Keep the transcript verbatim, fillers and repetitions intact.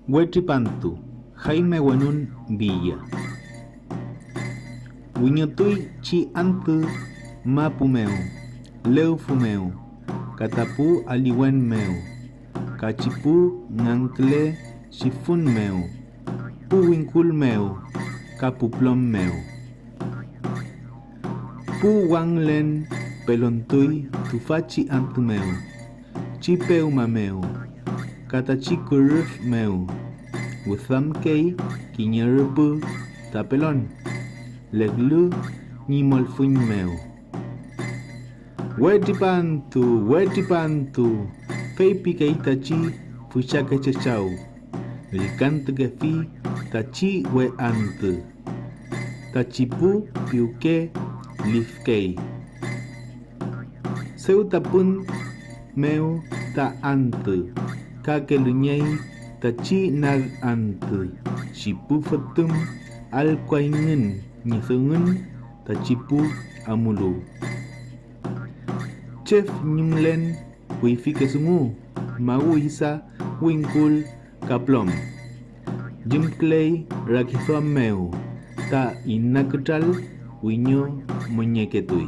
We tripantu, Jaime Wenun Villa. Wiñotuy chi antü mapu mew, lewfü mew, ka ta pu aliwen mew, ka chi pu ngangküle chifun mew, pu wingkul mew, ka pu plom mew. Pu wangülen pelontuy tüfachi antü mew, chi pewma mew, ka ta chi kürüf mew, wüdamkey kiñe rüpü ta pelon, leglü ñi mollfüñ mew. We tripantu, we tripantu, feypikey tachi füchakeche chaw, llkantukefi tachi we antü. Tachi pu piwke lifkey. Dew tapün mew ta antü, ka kelüñey tachi nag antü, chi pu fotüm allküayngün ñi düngün tachi pu amulu. Chef ñi mülen kuyfike dungu, mawisa, wingkul ka plom. Llümküley rakiduam mew ta ina kütral wiño mongeketuy.